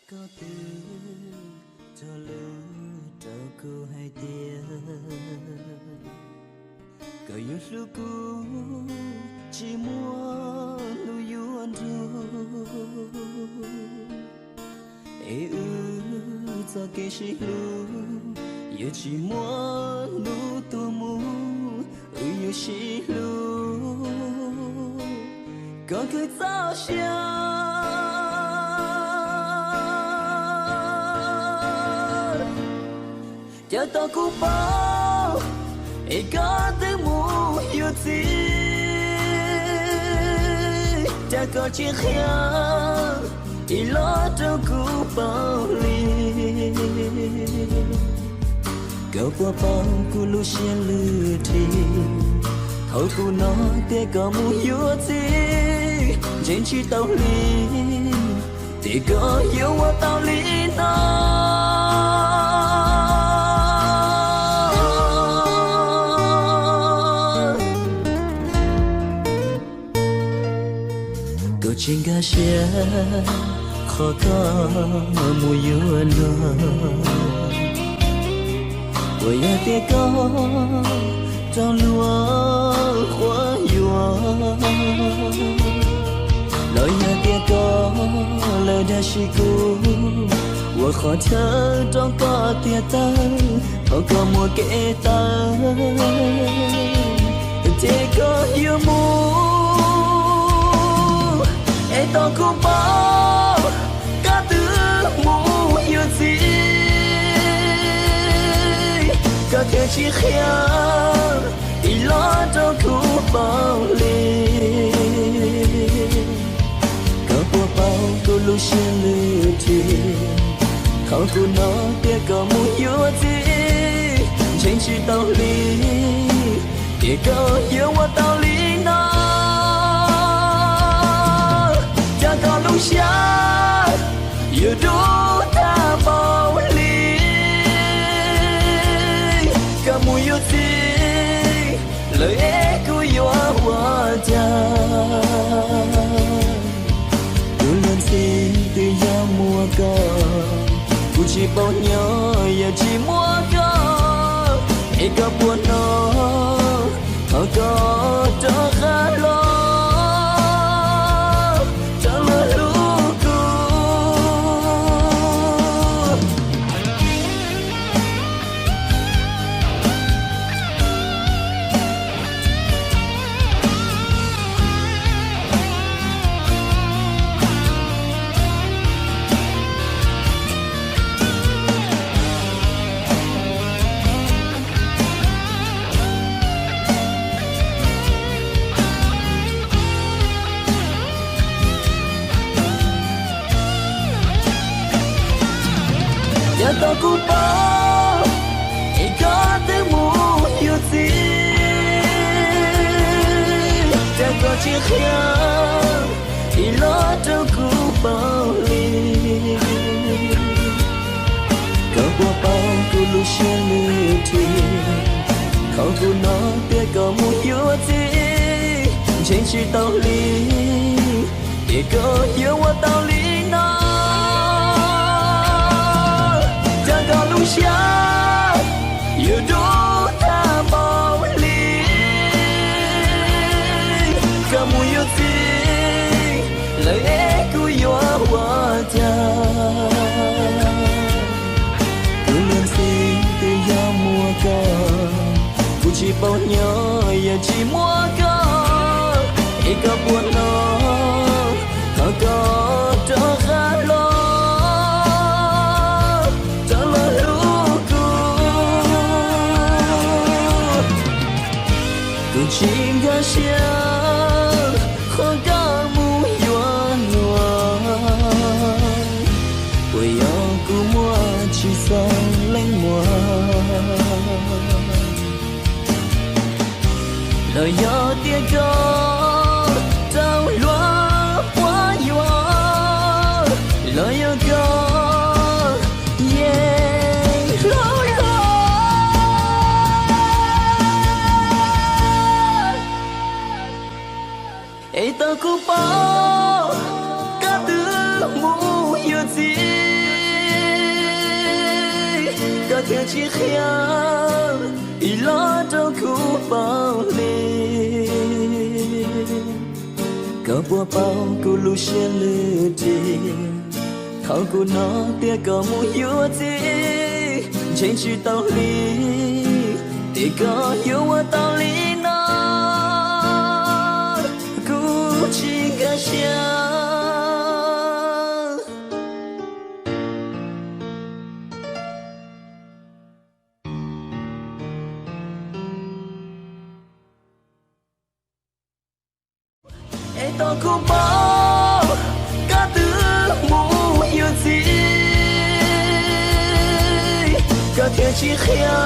Koj twb cog lus rau kuv hais tias koj yuav hlub kuv, tsis muaj hnub yuav nrug. Es wb txoj kev sib hlub yuav tsis muaj hnub tuag mus, wb yuav sib hlub kom khwv txoj sia. Cas tau kuv paub es koj twb mus yuav txiv, cas koj tsis qhia ib los rau kuv paub li. Koj puas paub kuv lub siab lwj thi, thaum kuv hnov tias koj mus yuav txiv, ntseeg tsis tau li, ces koj yuav ua tau li no. Kuv tsis nkag siab qhov koj mus yuav luag, puas yog tias koj rau luag quab yuam, los yog tias koj lawv dag sim kuv, ua qhov chaw rau koj tiag tawg, thaum koj muaj kev tawv ces koj yuav mus. Es tau kuv paub koj twb mus yuav txiv, koj thiaj tsis qhia ib los rau kuv paub li. Koj puas paub kuv lub siab lwj thi, thaum kuv hnov tias koj mus yuav txiv, ntseeg tsis tau li, ces koj yuav ua tau li no. Cas koj lub siab yuav dub tag npaum li, koj mus yuav txiv lawm es kuv yuav ua cas? Kuv luag ntxhi twb yog muaj koj, kuv tsis paub nyob yog tsis muaj koj. Es koj puas hnov thaum koj rov qab los, rov los hlub kuv? Yog tau kuv paub es koj twb mus yuav txiv, cas koj tsis qhia ib los rau kuv paub li. Koj puas paub kuv lub siab lwj thi, thaum kuv hnov tias koj mus yuav txiv, ntseeg tsis tau li, ces koj yuav ua tau li no. Cas koj lub siab yuav dub tag npaum li, koj mus yuav txiv lawm es kuv yuav ua cas? Kuv luag ntxhi twb yog muaj koj, kuv tsis paub nyob yog tsis muaj koj. Es koj puas hnov thaum koj rov qab los, rov los hlub kuv? Kuv tsis nkag siab qhov koj mus yuav luag, puas yog kuv muaj tsis txog leej muag? Los yog tias koj rau luag quab yuam, los yog koj yeej hlob hlob? Es tau kuv paub koj twb mus yuav txiv, Tsis qhia ib los rau kuv paub li, koj puas paub kuv lub siab lwj ris. Thaum kuv hnov tias koj mus yuav txiv, ntseeg tsis tau li, tias koj yuav ua tau li no, kuv tsis nkag siab. Es tau kuv paub koj twb mus yuav txiv, koj thiaj tsis qhia